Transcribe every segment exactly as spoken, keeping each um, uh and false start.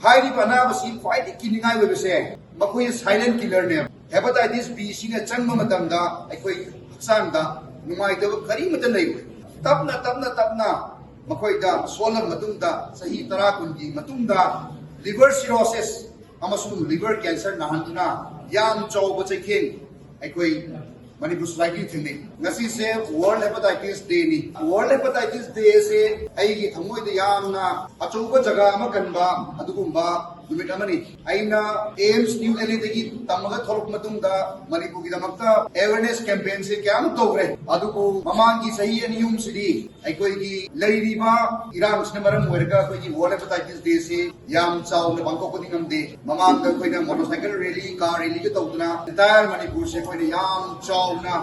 ꯍꯥꯏꯔꯤꯕ ꯑꯅꯥꯕꯁꯤ ꯈ꯭ꯋꯥꯏꯗꯒꯤ ꯀꯤꯅꯤꯡꯉꯥꯏ ꯑꯣꯏꯕꯁꯦ, ꯃꯈꯣꯏꯁꯦ silent killer ꯅꯦꯕ꯫ Hepatitis B ꯁꯤꯅ ꯆꯪꯕ ꯃꯇꯝꯗ ꯑꯩꯈꯣꯏ ꯍꯛꯆꯥꯡꯗ ꯅꯨꯡꯉꯥꯏꯇꯕ ꯀꯔꯤꯃꯠꯇ ꯂꯩꯔꯣꯏ꯫ ꯇꯞꯅ ꯇꯞꯅ ꯇꯞꯅ ꯃꯈꯣꯏꯗ ꯁꯣꯛꯂꯕ ꯃꯇꯨꯡꯗ, ꯆꯍꯤ ꯇꯔꯥ ꯀꯨꯟꯒꯤ ꯃꯇꯨꯡꯗ liver cirrhosis ꯑꯃꯁꯨꯡ liver cancer ꯅꯥꯍꯟꯗꯨꯅ ꯌꯥꯝ ꯆꯥꯎꯕ ꯆꯩꯊꯦꯡ ꯑꯩꯈꯣꯏ ꯃꯅꯤꯄꯨꯔ society ꯊꯦꯡꯅꯩ꯫ ꯉꯁꯤꯁꯦ World Hepatitis Day ꯅꯤ꯫ World Hepatitis Day ꯁꯦ ꯑꯩꯒꯤ ꯊꯃꯣꯏꯗ ꯌꯥꯝꯅ ꯑꯆꯧꯕ ꯖꯒꯥ ꯑꯃ ꯀꯟꯕ ꯑꯗꯨꯒꯨꯝꯕ ꯅꯨꯃꯤꯠ ꯑꯃꯅꯤ꯫ ꯑꯩꯅ AIIMS New Delhi ꯗꯒꯤ ꯇꯝꯃꯒ ꯊꯣꯛꯂꯛꯄ ꯃꯇꯨꯡꯗ ꯃꯅꯤꯄꯨꯔꯒꯤꯗꯃꯛꯇ awareness campaign ꯁꯦ ꯀꯌꯥꯃꯨꯛ ꯇꯧꯈ꯭ꯔꯦ, ꯑꯗꯨꯕꯨ ꯃꯃꯥꯡꯒꯤ ꯆꯍꯤ ꯑꯅꯤ ꯑꯍꯨꯝꯁꯤꯗꯤ ꯑꯩꯈꯣꯏꯒꯤ ꯂꯩꯔꯤꯕ ꯏꯔꯥꯡꯁꯤꯅ ꯃꯔꯝ ꯑꯣꯏꯔꯒ ꯑꯩꯈꯣꯏꯒꯤ World Hepatitis Day ꯁꯤ ꯌꯥꯝ ꯆꯥꯎꯅ ꯄꯥꯡꯊꯣꯛꯄꯗꯤ ꯉꯝꯗꯦ꯫ ꯃꯃꯥꯡꯗ ꯑꯩꯈꯣꯏꯅ motorcycle rally, car rally ꯒ ꯇꯧꯗꯅ entire ꯃꯅꯤꯄꯨꯔꯁꯦ ꯑꯩꯈꯣꯏꯅ ꯌꯥꯝ ꯆꯥꯎꯅ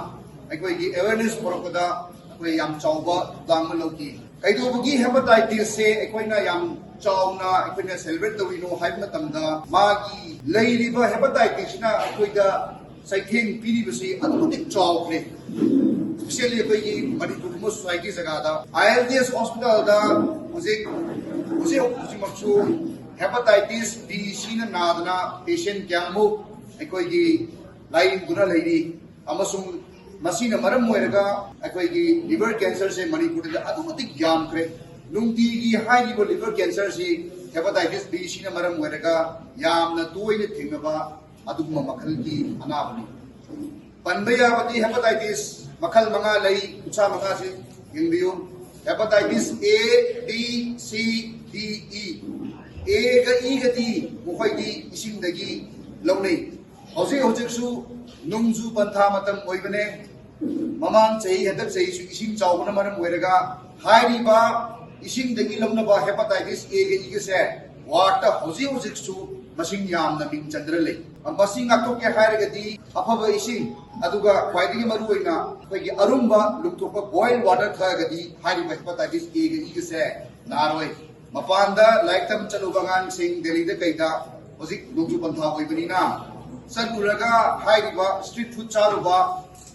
ꯑꯩꯈꯣꯏꯒꯤ awareness ꯄꯨꯔꯛꯄꯗ ꯑꯩꯈꯣꯏ ꯌꯥꯝ ꯆꯥꯎꯕ ꯊꯧꯗꯥꯡ ꯑꯃ ꯂꯧꯈꯤ꯫ ꯀꯩꯗꯧꯕꯒꯤ hepatitis ꯁꯦ ꯑꯩꯈꯣꯏꯅ ꯌꯥꯝ ꯆꯥꯎꯅ ꯑꯩꯈꯣꯏꯅ celebrate ꯇꯧꯔꯤꯅꯣ ꯍꯥꯏꯕ ꯃꯇꯝꯗ, ꯃꯥꯒꯤ ꯂꯩꯔꯤꯕ hepatitis ꯁꯤꯅ ꯑꯩꯈꯣꯏꯗ ꯆꯩꯊꯦꯡ ꯄꯤꯔꯤꯕꯁꯤ ꯑꯗꯨꯛꯀꯤ ꯃꯇꯤꯛ ꯆꯥꯎꯈ꯭ꯔꯦ꯫ Especially ꯑꯩꯈꯣꯏꯒꯤ ꯃꯅꯤꯄꯨꯔꯒꯨꯝꯕ society ꯖꯒꯥꯗ ILDS hospital ꯗ ꯍꯧꯖꯤꯛ, ꯍꯧꯖꯤꯛ ꯍꯧꯖꯤꯛꯃꯛꯁꯨ hepatitis B ꯁꯤꯅ ꯅꯥꯗꯅ patient ꯀꯌꯥꯃꯨꯛ ꯑꯩꯈꯣꯏꯒꯤ ꯂꯥꯏꯌꯦꯡꯗꯨꯅ ꯂꯩꯔꯤ꯫ ꯑꯃꯁꯨꯡ ꯃꯁꯤꯅ ꯃꯔꯝ ꯑꯣꯏꯔꯒ ꯑꯩꯈꯣꯏꯒꯤ liver cancer ꯁꯦ ꯃꯅꯤꯄꯨꯔꯗ ꯑꯗꯨꯛꯀꯤ ꯃꯇꯤꯛ ꯌꯥꯝꯈ꯭ꯔꯦ꯫ ꯅꯨꯡꯇꯤꯒꯤ ꯍꯥꯏꯔꯤꯕ liver cancer ꯁꯤ hepatitis B ꯁꯤꯅ ꯃꯔꯝ ꯑꯣꯏꯔꯒ ꯌꯥꯝꯅ ꯇꯣꯏꯅ ꯊꯦꯡꯅꯕ ꯑꯗꯨꯒꯨꯝꯕ ꯃꯈꯜꯒꯤ ꯑꯅꯥꯕꯅꯤ꯫ ꯄꯟꯕ ꯌꯥꯕꯗꯤ hepatitis ꯃꯈꯜ ꯃꯉꯥ ꯂꯩ, ꯀꯨꯟꯊ꯭ꯔꯥ ꯃꯉꯥꯁꯤ ꯌꯦꯡꯕꯤꯌꯨ꯫ Hepatitis A, B, C, D, E꯫ A ꯒ E ꯒꯗꯤ ꯃꯈꯣꯏꯗꯤ ꯏꯁꯤꯡꯗꯒꯤ ꯂꯧꯅꯩ꯫ ꯍꯧꯖꯤꯛ ꯍꯧꯖꯤꯛꯁꯨ ꯅꯣꯡꯖꯨ ꯄꯟꯊꯥ ꯃꯇꯝ ꯑꯣꯏꯕꯅꯦ꯫ ꯃꯃꯥꯡ ꯆꯍꯤ, ꯍꯟꯗꯛ ꯆꯍꯤꯁꯨ ꯏꯁꯤꯡ ꯆꯥꯎꯕꯅ ꯃꯔꯝ ꯑꯣꯏꯔꯒ ꯍꯥꯏꯔꯤꯕ ꯏꯁꯤꯡꯗꯒꯤ ꯂꯧꯅꯕ hepatitis A ꯒ E ꯒꯁꯦ world ꯇ ꯍꯧꯖꯤꯛ ꯍꯧꯖꯤꯛꯁꯨ ꯃꯁꯤꯡ ꯌꯥꯝꯅ ꯃꯤꯡ ꯆꯟꯗꯨꯅ ꯂꯩ꯫ ꯃꯁꯤ ꯉꯥꯛꯊꯣꯛꯀꯦ ꯍꯥꯏꯔꯒꯗꯤ ꯑꯐꯕ ꯏꯁꯤꯡ, ꯑꯗꯨꯒ ꯈ꯭ꯋꯥꯏꯗꯒꯤ ꯃꯔꯨ ꯑꯣꯏꯅ ꯑꯩꯈꯣꯏꯒꯤ ꯑꯔꯨꯝꯕ ꯂꯨꯝꯊꯣꯛꯄ boil water ꯊꯛꯑꯒꯗꯤ ꯍꯥꯏꯔꯤꯕ hepatitis A ꯒ E ꯒꯁꯦ ꯅꯥꯔꯣꯏ꯫ ꯃꯄꯥꯟꯗ ꯂꯥꯏꯔꯤꯛ ꯇꯝ ꯆꯠꯂꯨꯕ ꯑꯉꯥꯡꯁꯤꯡ ꯗꯦꯜꯂꯤꯗ ꯀꯩꯗ, ꯍꯧꯖꯤꯛ ꯅꯣꯡꯖꯨ ꯄꯟꯊꯥ ꯑꯣꯏꯕꯅꯤꯅ, ꯆꯠꯂꯨꯔꯒ ꯍꯥꯏꯔꯤꯕ street food ꯆꯥꯔꯨꯕ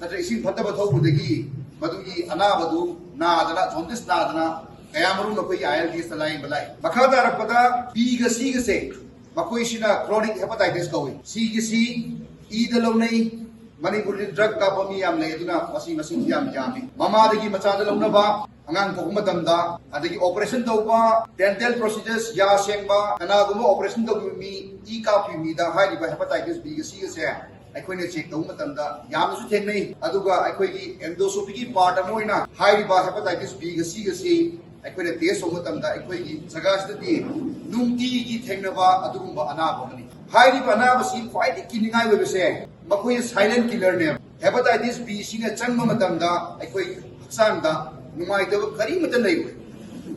ꯅꯠꯇ꯭ꯔꯒ ꯏꯁꯤꯡ ꯐꯠꯇꯕ ꯊꯛꯎꯕꯗꯒꯤ ꯃꯗꯨꯒꯤ ꯑꯅꯥꯕꯗꯨ ꯅꯥꯗꯅ, jaundice ꯅꯥꯗꯅ ꯀꯌꯥꯃꯔꯨꯝ ꯑꯩꯈꯣꯏꯒꯤ ꯑꯥꯏ ꯑꯦꯜ ꯗꯤ ꯑꯦꯁꯇ ꯂꯥꯌꯦꯡꯕ ꯂꯥꯛꯏ꯫ ꯃꯈꯥ ꯇꯥꯔꯛꯄꯗ ꯕꯤꯒ ꯁꯤꯒꯁꯦ, ꯃꯈꯣꯏꯁꯤꯅ chronic hepatitis ꯀꯧꯏ꯫ ꯁꯤꯒꯤꯁꯤ ꯏꯗ ꯂꯧꯅꯩ꯫ ꯃꯅꯤꯄꯨꯔꯗ drug ꯀꯥꯞꯄ ꯃꯤ ꯌꯥꯝ ꯂꯩ, ꯑꯗꯨꯅ ꯃꯁꯤ ꯃꯁꯤꯡꯁꯤ ꯌꯥꯝ ꯌꯥꯝꯃꯤ꯫ ꯃꯃꯥꯗꯒꯤ ꯃꯆꯥꯗ ꯂꯧꯅꯕ, ꯑꯉꯥꯡ ꯄꯣꯛꯄ ꯃꯇꯝꯗ, ꯑꯗꯒꯤ operation ꯇꯧꯕ, dental procedures, ꯌꯥ ꯁꯦꯡꯕ, ꯀꯅꯥꯒꯨꯝꯕ operation ꯇꯧꯈꯤꯕ ꯃꯤ, ꯏ ꯀꯥꯞꯈꯤꯕ ꯃꯤꯗ ꯍꯥꯏꯔꯤꯕ hepatitis ꯕꯤꯒ ꯁꯤꯒꯁꯦ ꯑꯩꯈꯣꯏꯅ check ꯇꯧꯕ ꯃꯇꯝꯗ ꯌꯥꯝꯅꯁꯨ ꯊꯦꯡꯅꯩ꯫ ꯑꯗꯨꯒ ꯑꯩꯈꯣꯏꯒꯤ endoscopyꯒꯤ part ꯑꯃ ꯑꯣꯏꯅ ꯍꯥꯏꯔꯤꯕ hepatitis ꯕꯤꯒ ꯁꯤꯒꯁꯤ ꯑꯩꯈꯣꯏꯅ test ꯇꯧꯕ ꯃꯇꯝꯗ ꯑꯩꯈꯣꯏꯒꯤ ꯖꯒꯥꯁꯤꯗꯗꯤ ꯅꯨꯡꯇꯤꯒꯤ ꯊꯦꯡꯅꯕ ꯑꯗꯨꯒꯨꯝꯕ ꯑꯅꯥꯕ ꯑꯃꯅꯤ꯫ ꯍꯥꯏꯔꯤꯕ ꯑꯅꯥꯕꯁꯤ ꯈ꯭ꯋꯥꯏꯗꯒꯤ ꯀꯤꯅꯤꯡꯉꯥꯏ ꯑꯣꯏꯕꯁꯦ, ꯃꯈꯣꯏ silent killerꯅꯦꯕ꯫ Hepatitis ꯕꯤꯁꯤꯅ ꯆꯪꯕ ꯃꯇꯝꯗ ꯑꯩꯈꯣꯏ ꯍꯛꯆꯥꯡꯗ ꯅꯨꯡꯉꯥꯏꯇꯕ ꯀꯔꯤꯃꯠꯇ ꯂꯩꯔꯣꯏ꯫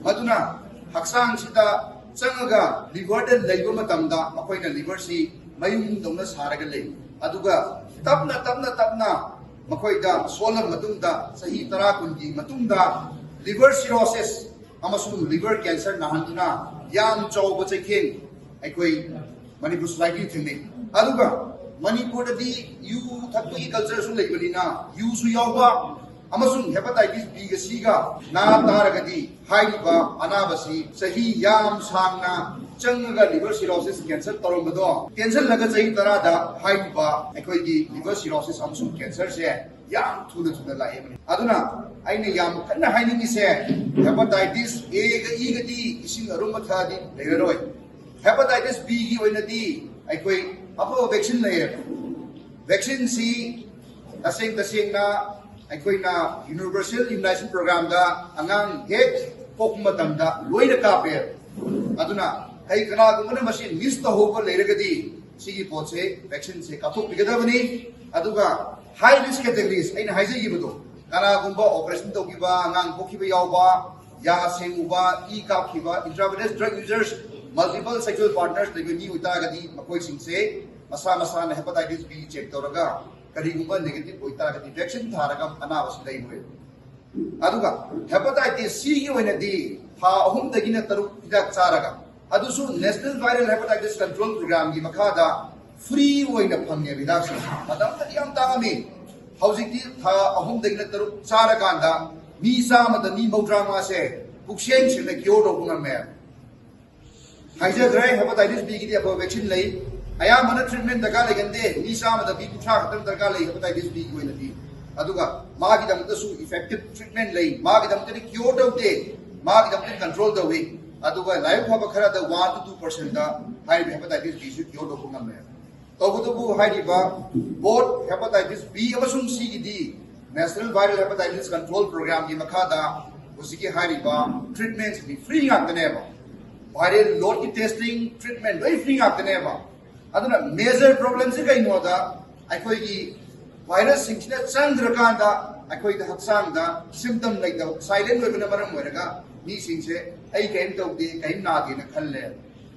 ꯃꯗꯨꯅ ꯍꯛꯆꯥꯡꯁꯤꯗ ꯆꯪꯉꯒ liverꯗ ꯂꯩꯕ ꯃꯇꯝꯗ ꯃꯈꯣꯏꯅ liverꯁꯤ ꯃꯌꯨꯝꯗꯧꯅ ꯁꯥꯔꯒ ꯂꯩ꯫ ꯑꯗꯨꯒ ꯇꯞꯅ ꯇꯞꯅ ꯇꯞꯅ ꯃꯈꯣꯏꯗ ꯁꯣꯜꯂ ꯃꯇꯨꯡꯗ, ꯆꯍꯤ ꯇꯔꯥ ꯀꯨꯟꯒꯤ ꯃꯇꯨꯡꯗ liver cirrhosis ꯑꯃꯁꯨꯡ liver cancer ꯅꯥꯍꯟꯗꯨꯅ ꯌꯥꯝ ꯆꯥꯎꯕ ꯆꯩꯊꯦꯡ ꯑꯩꯈꯣꯏ ꯃꯅꯤꯄꯨꯔ societyꯗ ꯊꯦꯡꯅꯩ꯫ ꯑꯗꯨꯒ ꯃꯅꯤꯄꯨꯔꯗꯗꯤ ꯌꯨ ꯊꯛꯄꯒꯤ cultureꯁꯨ ꯂꯩꯕꯅꯤꯅ, ꯌꯨꯁꯨ ꯌꯥꯎꯕ ꯑꯃꯁꯨꯡ hepatitis ꯕꯤꯒ ꯁꯤꯒ ꯅꯥ ꯇꯥꯔꯒꯗꯤ ꯍꯥꯏꯔꯤꯕ ꯑꯅꯥꯕꯁꯤ ꯆꯍꯤ ꯌꯥꯝ ꯁꯥꯡꯅ ꯆꯪꯉꯒ liver cirrhosis cancer ꯇꯧꯔꯝꯕꯗꯣ ꯇꯦꯟꯁꯤꯜꯂꯒ ꯆꯍꯤ ꯇꯔꯥꯗ ꯍꯥꯏꯔꯤꯕ ꯑꯩꯈꯣꯏꯒꯤ liver cirrhosis ꯑꯃꯁꯨꯡ cancerꯁꯦ ꯌꯥꯝ ꯊꯨꯅ ꯊꯨꯅ ꯂꯥꯛꯑꯦꯕꯅꯤ꯫ ꯑꯗꯨꯅ ꯑꯩꯅ ꯌꯥꯝ ꯀꯟꯅ ꯍꯥꯏꯅꯤꯡꯉꯤꯁꯦ, hepatitis Aꯒ Eꯒꯗꯤ ꯏꯁꯤꯡ ꯑꯔꯨꯝꯕ ꯊꯛꯑꯗꯤ ꯂꯩꯔꯔꯣꯏ꯫ Hepatitis Bꯒꯤ ꯑꯣꯏꯅꯗꯤ ꯑꯩꯈꯣꯏ ꯑꯐꯕ vaccine ꯂꯩꯌꯦꯕ꯫ Vaccineꯁꯤ ꯇꯁꯦꯡ ꯇꯁꯦꯡꯅ ꯑꯩꯈꯣꯏꯅ Universal Immunization Programꯗ ꯑꯉꯥꯡ ꯍꯦꯛ ꯄꯣꯛꯄ ꯃꯇꯝꯗ ꯂꯣꯏꯅ ꯀꯥꯞꯄꯦ꯫ ꯑꯗꯨꯅ ꯀꯩ ꯀꯅꯥꯒꯨꯝꯕꯅ ꯃꯁꯤ miss ꯇꯧꯍꯧꯕ ꯂꯩꯔꯒꯗꯤ ꯁꯤꯒꯤ ꯄꯣꯠꯁꯦ, vaccineꯁꯦ ꯀꯥꯞꯊꯣꯛꯄꯤꯒꯗꯕꯅꯤ꯫ ꯑꯗꯨꯒ high risk categories ꯑꯩꯅ ꯍꯥꯏꯖꯈꯤꯕꯗꯣ, ꯀꯅꯥꯒꯨꯝꯕ operation ꯇꯧꯈꯤꯕ, ꯑꯉꯥꯡ ꯄꯣꯛꯈꯤꯕ ꯌꯥꯎꯕ, ꯌꯥ ꯁꯦꯡꯉꯨꯕ, ꯏ ꯀꯥꯞꯈꯤꯕ, intravenous drug users, multiple sexual partners ꯂꯩꯕ ꯃꯤ ꯑꯣꯏꯇꯥꯔꯒꯗꯤ ꯃꯈꯣꯏꯁꯤꯡꯁꯦ ꯃꯁꯥ ꯃꯁꯥꯅ hepatitis B check ꯇꯧꯔꯒ ꯀꯔꯤꯒꯨꯝꯕ negative ꯑꯣꯏꯇꯥꯔꯒꯗꯤ vaccine ꯊꯥꯔꯒ ꯑꯅꯥꯕꯁꯤ ꯂꯩꯔꯣꯏ꯫ ꯑꯗꯨꯒ hepatitis Cꯒꯤ ꯑꯣꯏꯅꯗꯤ ꯊꯥ ꯑꯍꯨꯝꯗꯒꯤꯅ ꯇꯔꯨꯛ ꯍꯤꯗꯥꯛ ꯆꯥꯔꯒ, ꯑꯗꯨꯁꯨ National Viral Hepatitis Control Programꯒꯤ ꯃꯈꯥꯗ free ꯑꯣꯏꯅ ꯐꯪꯉꯦꯕ ꯍꯤꯗꯥꯛꯁꯦ꯫ ꯃꯇꯝꯗꯗꯤ ꯌꯥꯝ ꯇꯥꯡꯉꯝꯃꯤ꯫ ꯍꯧꯖꯤꯛꯇꯤ ꯊꯥ ꯑꯍꯨꯝꯗꯒꯤꯅ ꯇꯔꯨꯛ ꯆꯥꯔꯀꯥꯟꯗ ꯃꯤ ꯆꯥꯝꯃꯗ ꯃꯤ ꯃꯧꯗ꯭ꯔꯥ ꯃꯉꯥꯁꯦ ꯄꯨꯛꯁꯦꯡ ꯁꯦꯡꯅ ꯀ꯭ꯌꯣꯔ ꯇꯧꯕ ꯉꯝꯃꯦ꯫ ꯍꯥꯏꯖꯈ꯭ꯔꯦ, ꯍꯦꯄꯥꯇꯥꯏꯇꯤꯁ ꯕꯤꯒꯤꯗꯤ ꯑꯐꯕ ꯚꯦꯛꯁꯤꯟ ꯂꯩ꯫ ꯑꯌꯥꯝꯕꯅ ꯇ꯭ꯔꯤꯠꯃꯦꯟ ꯗꯔꯀꯥꯔ ꯂꯩꯒꯟꯗꯦ꯫ ꯃꯤ ꯆꯥꯝꯃꯗ ꯃꯤ ꯀꯨꯟꯊ꯭ꯔꯥ ꯈꯛꯇꯪ ꯗꯔꯀꯥꯔ ꯂꯩ ꯍꯦꯄꯥꯇꯥꯏꯇꯤꯁ ꯕꯤꯒꯤ ꯑꯣꯏꯅꯗꯤ꯫ ꯑꯗꯨꯒ ꯃꯥꯒꯤꯗꯃꯛꯇꯁꯨ ꯏꯐꯦꯛꯇꯤꯚ ꯇ꯭ꯔꯤꯠꯃꯦꯟ ꯂꯩ꯫ ꯃꯥꯒꯤꯗꯃꯛꯇꯗꯤ ꯀ꯭ꯌꯣꯔ ꯇꯧꯗꯦ, ꯃꯥꯒꯤꯗꯃꯛꯇꯗꯤ ꯀꯟꯇ꯭ꯔꯣꯜ ꯇꯧꯏ꯫ ꯑꯗꯨꯒ ꯂꯥꯏꯕꯛ ꯐꯕ ꯈꯔꯗ ꯋꯥꯟ ꯇꯨ ꯇꯨ ꯄꯥꯔꯁꯦꯟꯗ ꯍꯥꯏꯔꯤꯕ ꯍꯦꯄꯥꯇꯥꯏꯇꯤꯁ ꯕꯤꯁꯨ ꯀ꯭ꯌꯣꯔ ꯇꯧꯕ ꯉꯝꯃꯦ꯫ ꯇꯧꯕꯇꯕꯨ ꯍꯥꯏꯔꯤꯕ ꯕꯣꯠ ꯍꯦꯄꯥꯇꯥꯏꯇꯤꯁ ꯕꯤ ꯑꯃꯁꯨꯡ ꯁꯤꯒꯤꯗꯤ ꯅꯦꯁꯅꯦꯜ ꯚꯥꯏꯔꯦꯜ ꯍꯦꯄꯥꯇꯥꯏꯇꯤꯁ ꯀꯟꯇ꯭ꯔꯣꯜ ꯄ꯭ꯔꯣꯒ꯭ꯔꯥꯝꯒꯤ ꯃꯈꯥꯗ ꯍꯧꯖꯤꯛꯀꯤ ꯍꯥꯏꯔꯤꯕ ꯇ꯭ꯔꯤꯠꯃꯦꯟꯁꯤꯗꯤ ꯐ꯭ꯔꯤ ꯉꯥꯛꯇꯅꯦꯕ꯫ ꯚꯥꯏꯔꯦꯜ ꯂꯣꯗꯀꯤ ꯇꯦꯁꯇꯤꯡ, ꯇ꯭ꯔꯤꯠꯃꯦꯟ ꯂꯣꯏ ꯐ꯭ꯔꯤ ꯉꯥꯛꯇꯅꯦꯕ꯫ ꯑꯗꯨꯅ ꯃꯦꯖꯔ ꯄ꯭ꯔꯣꯕ꯭ꯂꯦꯝꯁꯤ ꯀꯩꯅꯣꯗ, ꯑꯩꯈꯣꯏꯒꯤ ꯚꯥꯏꯔꯁꯁꯤꯡꯁꯤꯅ ꯆꯪꯗ꯭ꯔꯀꯥꯟꯗ ꯑꯩꯈꯣꯏꯗ ꯍꯛꯆꯥꯡꯗ ꯁꯤꯝꯇꯝ ꯂꯩꯇꯕ, ꯁꯥꯏꯂꯦꯟ ꯑꯣꯏꯕꯅ ꯃꯔꯝ ꯑꯣꯏꯔꯒ ꯃꯤꯁꯤꯡꯁꯦ ꯑꯩ ꯀꯔꯤꯝ ꯇꯧꯗꯦ, ꯀꯔꯤꯝ ꯅꯥꯗꯦꯅ ꯈꯜꯂꯦ꯫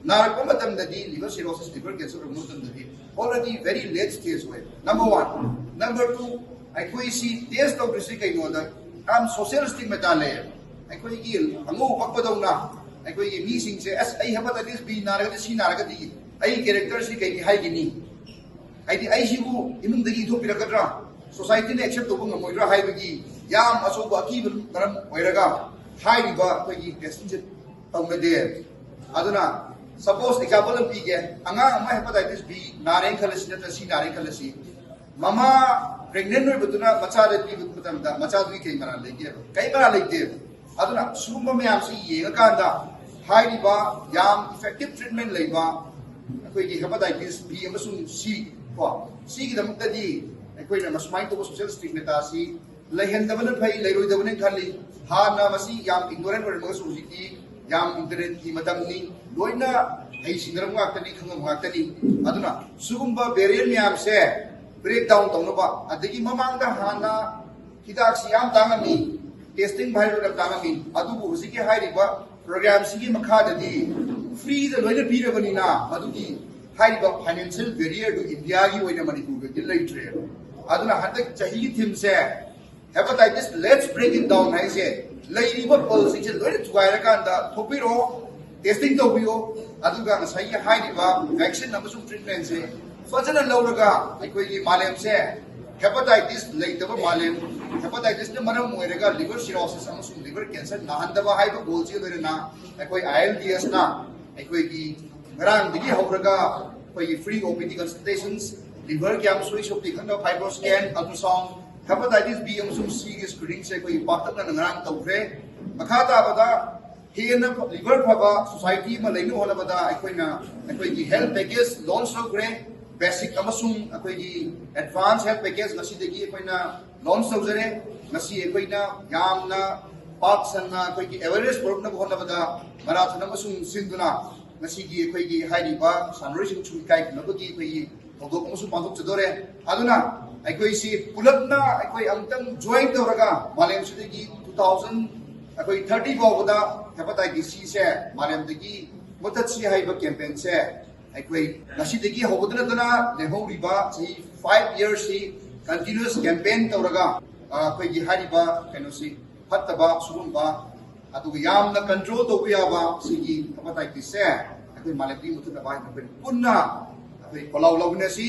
ꯅꯥꯔꯛꯄ ꯃꯇꯝꯗꯗꯤ ꯂꯤꯚꯔ ꯁꯤꯔꯣꯁꯤꯁ, ꯂꯤꯚꯔ ꯀꯦꯟꯁꯔ ꯑꯣꯏꯕ ꯃꯇꯝꯗꯗꯤ already very late stage ꯑꯣꯏ꯫ Number one. ꯅꯝꯕꯔ ꯇꯨ, ꯑꯩꯈꯣꯏ ꯁꯤ ꯇꯦꯁ ꯇꯧꯗ꯭ꯔꯤꯁꯤ ꯀꯩꯅꯣꯗ, ꯌꯥꯝ ꯁꯣꯁꯤꯌꯦꯜ ꯁ꯭ꯇꯤꯒꯃꯦꯇꯥ ꯂꯩꯌꯦꯕ꯫ ꯑꯩꯈꯣꯏꯒꯤ ꯑꯉꯧ ꯄꯛꯄꯗꯧꯅ ꯑꯩꯈꯣꯏꯒꯤ ꯃꯤꯁꯤꯡꯁꯦ, "ꯑꯁ, ꯑꯩ ꯍꯦꯄꯥꯇꯥꯏꯇꯤꯁ ꯕꯤ ꯅꯥꯔꯒꯗꯤ, ꯁꯤ ꯅꯥꯔꯒꯗꯤ ꯑꯩ ꯀꯦꯔꯦꯛꯇꯔꯁꯤ ꯀꯩ ꯍꯥꯏꯒꯅꯤ? ꯍꯥꯏꯗꯤ ꯑꯩꯁꯤꯕꯨ ꯏꯃꯨꯡꯗꯒꯤ ꯏꯟꯊꯣꯛꯄꯤꯔꯛꯀꯗ꯭ꯔꯥ, ꯁꯣꯁꯥꯏꯇꯤꯅ ꯑꯦꯛꯁꯦꯞ ꯇꯧꯕ ꯉꯝꯃꯣꯏꯗ꯭ꯔꯥ?" ꯍꯥꯏꯕꯒꯤ ꯌꯥꯝ ꯑꯆꯧꯕ ꯑꯀꯤꯕ ꯃꯔꯝ ꯑꯣꯏꯔꯒ ꯍꯥꯏꯔꯤꯕ ꯑꯩꯈꯣꯏꯒꯤ ꯇꯦꯁꯇꯤꯡꯁꯦ ꯇꯧꯅꯗꯦ꯫ ꯑꯗꯨꯅ ꯁꯄꯣꯁ ꯑꯦꯛꯖꯥꯝꯄꯜ ꯑꯃ ꯄꯤꯒꯦ, ꯑꯉꯥꯡ ꯑꯃ ꯍꯦꯄꯥꯇꯥꯏꯇꯤꯁ ꯕꯤ ꯅꯥꯔꯦꯅ ꯈꯜꯂꯁꯤ, ꯅꯠꯇ꯭ꯔ ꯁꯤ ꯅꯥꯔꯦꯅ ꯈꯜꯂꯁꯤ, ꯃꯃꯥ ꯄ꯭ꯔꯦꯒꯅꯦꯟ ꯑꯣꯏꯕꯗꯨꯅ ꯃꯆꯥꯗ ꯄꯤꯕ ꯃꯇꯝꯗ ꯃꯆꯥꯗꯨꯒꯤ ꯀꯩ ꯃꯔꯥꯜ ꯂꯩꯒꯦꯕ? ꯀꯩ ꯃꯔꯥꯜ ꯂꯩꯇꯦꯕ꯫ ꯑꯗꯨꯅ ꯁꯤꯒꯨꯝꯕ ꯃꯌꯥꯝꯁꯤ ꯌꯦꯡꯉꯀꯥꯟꯗ ꯍꯥꯏꯔꯤꯕ ꯌꯥꯝ ꯏꯐꯦꯛꯇꯤꯚ ꯇ꯭ꯔꯤꯠꯃꯦꯟ ꯂꯩꯕ ꯑꯩꯈꯣꯏꯒꯤ ꯍꯦꯄꯥꯇꯥꯏꯇꯤꯁ ꯕꯤ ꯑꯃꯁꯨꯡ ꯁꯤ ꯀꯣ, ꯁꯤꯒꯤꯗꯃꯛꯇꯗꯤ ꯑꯩꯈꯣꯏꯅ ꯃꯁꯨꯃꯥꯏꯅ ꯇꯧꯕ ꯁꯣꯁꯤꯌꯦꯜ ꯁ꯭ꯇꯤꯒꯃꯦꯇꯥꯁꯤ ꯂꯩꯍꯟꯗꯕꯅ ꯐꯩ, ꯂꯩꯔꯣꯏꯗꯕꯅꯤ ꯈꯜꯂꯤ꯫ ꯍꯥꯟꯅ ꯃꯁꯤ ꯌꯥꯝ ꯏꯒꯅꯣꯔꯦꯟ ꯑꯣꯏꯔꯝꯃꯒꯁꯨ ꯍꯧꯖꯤꯛꯇꯤ ꯌꯥꯝ ꯏꯟꯇꯔꯅꯦꯠꯀꯤ ꯃꯇꯝꯅꯤ, ꯂꯣꯏꯅ ꯍꯩꯁꯤꯡꯅꯔꯕ ꯉꯥꯛꯇꯅꯤ, ꯈꯪꯉꯕ ꯉꯥꯛꯇꯅꯤ꯫ ꯑꯗꯨꯅ ꯁꯤꯒꯨꯝꯕ ꯕꯦꯔꯤꯌꯔ ꯃꯌꯥꯝꯁꯦ ꯕ꯭ꯔꯦꯛ ꯗꯥꯎꯟ ꯇꯧꯅꯕ, ꯑꯗꯒꯤ ꯃꯃꯥꯡꯗ ꯍꯥꯟꯅ ꯍꯤꯗꯥꯛꯁꯤ ꯌꯥꯝ ꯇꯥꯡꯉꯝꯃꯤ, ꯇꯦꯁꯇꯤꯡ ꯚꯥꯏꯔꯦꯜ ꯌꯥꯝ ꯇꯥꯡꯉꯝꯃꯤ, ꯑꯗꯨꯕꯨ ꯍꯧꯖꯤꯛꯀꯤ ꯍꯥꯏꯔꯤꯕ ꯄ꯭ꯔꯣꯒ꯭ꯔꯥꯝꯁꯤꯒꯤ ꯃꯈꯥꯗꯗꯤ ꯐ꯭ꯔꯤꯗ ꯂꯣꯏꯅ ꯄꯤꯔꯕꯅꯤꯅ ꯃꯗꯨꯒꯤ ꯍꯥꯏꯔꯤꯕ ꯐꯥꯏꯅꯥꯟꯁꯤꯌꯦꯜ ꯕꯦꯔꯤꯌꯔꯗꯨ ꯏꯟꯗꯤꯌꯥꯒꯤ ꯑꯣꯏꯅ ꯃꯅꯤꯄꯨꯔꯗꯗꯤ ꯂꯩꯇ꯭ꯔꯦ꯫ ꯑꯗꯨꯅ ꯍꯟꯗꯛ ꯆꯍꯤꯒꯤ ꯊꯤꯝꯁꯦ Hepatitis, let's break it down ꯍꯥꯏꯁꯦ, ꯂꯩꯔꯤꯕ ꯄꯜꯁꯤꯡꯁꯦ ꯂꯣꯏꯅ ꯊꯨꯒꯥꯏꯔꯀꯥꯟꯗ ꯊꯣꯛꯄꯤꯔꯣ, ꯇꯦꯁꯇꯤꯡ ꯇꯧꯕꯤꯌꯣ, ꯑꯗꯨꯒ ꯉꯁꯥꯏꯒꯤ ꯍꯥꯏꯔꯤꯕ ꯚꯦꯛꯁꯤꯟ ꯑꯃꯁꯨꯡ ꯇ꯭ꯔꯤꯠꯃꯦꯟꯁꯦ ꯐꯖꯅ ꯂꯧꯔꯒ ꯑꯩꯈꯣꯏꯒꯤ ꯃꯥꯂꯦꯝꯁꯦ Hepatitis ꯂꯩꯇꯕ ꯃꯥꯂꯦꯝ, hepatitis ꯅ ꯃꯔꯝ ꯑꯣꯏꯔꯒ liver cirrhosis ꯑꯃꯁꯨꯡ liver cancer ꯅꯥꯍꯟꯗꯕ ꯍꯥꯏꯕ goal ꯁꯤꯒ ꯂꯣꯏꯅꯅ ꯑꯩꯈꯣꯏ I L D S ꯅ ꯑꯩꯈꯣꯏꯒꯤ ꯉꯔꯥꯡꯗꯒꯤ ꯍꯧꯔꯒ ꯑꯩꯈꯣꯏꯒꯤ free O P D consultations, liver ꯀꯌꯥꯝ ꯁꯣꯛꯏ ꯁꯣꯛꯇꯦ ꯈꯪꯅꯕ fibroscan, ultrasound, hepatitis B ꯑꯃꯁꯨꯡ C ꯒꯤ screening ꯁꯦ ꯑꯩꯈꯣꯏꯒꯤ ꯄꯥꯛꯇꯛꯅꯅ ꯉꯔꯥꯡ ꯇꯧꯈ꯭ꯔꯦ꯫ ꯃꯈꯥ ꯇꯥꯕꯗ ꯍꯦꯟꯅ liver ꯐꯕ society ꯑꯃ ꯂꯩꯅꯕ ꯍꯣꯠꯅꯕꯗ ꯑꯩꯈꯣꯏꯅ ꯑꯩꯈꯣꯏꯒꯤ health package launch ꯇꯧꯈ꯭ꯔꯦ꯫ Basic ꯑꯃꯁꯨꯡ ꯑꯩꯈꯣꯏꯒꯤ advance health package ꯉꯁꯤꯗꯒꯤ ꯑꯩꯈꯣꯏꯅ launch ꯇꯧꯖꯔꯦ꯫ ꯉꯁꯤ ꯑꯩꯈꯣꯏꯅ ꯌꯥꯝꯅ ꯄꯥꯛ ꯁꯟꯅ ꯑꯩꯈꯣꯏꯒꯤ awareness ꯄꯨꯔꯛꯅꯕ ꯍꯣꯠꯅꯕꯗ marathon ꯑꯃꯁꯨꯡ ꯁꯤꯟꯗꯨꯅ ꯉꯁꯤꯒꯤ ꯑꯩꯈꯣꯏꯒꯤ ꯍꯥꯏꯔꯤꯕ ꯁꯥꯟꯅꯔꯣꯏꯁꯤꯡꯁꯨ ꯏꯀꯥꯏ ꯈꯨꯝꯅꯕꯒꯤ ꯑꯩꯈꯣꯏꯒꯤ ꯊꯧꯗꯣꯛ ꯑꯃꯁꯨ ꯄꯥꯡꯊꯣꯛꯆꯗꯣꯔꯦ꯫ ꯑꯗꯨꯅ ꯑꯩꯈꯣꯏꯁꯤ ꯄꯨꯂꯞꯅ ꯑꯩꯈꯣꯏ ꯑꯃꯨꯛꯇꯪ join ꯇꯧꯔꯒ ꯃꯥꯂꯦꯝꯁꯤꯗꯒꯤ two thousand ꯑꯩꯈꯣꯏ thirty ꯐꯥꯎꯕꯗ hepatitis C ꯁꯦ ꯃꯥꯂꯦꯝꯗꯒꯤ ꯃꯨꯠꯊꯠꯁꯤ ꯍꯥꯏꯕ campaign ꯁꯦ ꯑꯩꯈꯣꯏ ꯉꯁꯤꯗꯒꯤ ꯍꯧꯕꯗ ꯅꯠꯇꯅ ꯂꯦꯝꯍꯧꯔꯤꯕ ꯆꯍꯤ five years ꯁꯤ continuous campaign ꯇꯧꯔꯒ, ꯑ, ꯑꯩꯈꯣꯏꯒꯤ ꯍꯥꯏꯔꯤꯕ ꯀꯩꯅꯣꯁꯤ ꯐꯠꯇꯕ ꯁꯤꯒꯨꯝꯕ ꯑꯗꯨꯒ ꯌꯥꯝꯅ control ꯇꯧꯕ ꯌꯥꯕ ꯁꯤꯒꯤ hepatitis ꯁꯦ ꯑꯩꯈꯣꯏ ꯃꯥꯂꯦꯝꯗꯒꯤ ꯃꯨꯠꯊꯠꯅꯕ ꯍꯥꯏꯅ ꯑꯩꯈꯣꯏ ꯄꯨꯟꯅ ꯑꯩꯈꯣꯏ ꯈꯣꯜꯂꯥꯎ ꯂꯧꯃꯤꯟꯅꯁꯤ꯫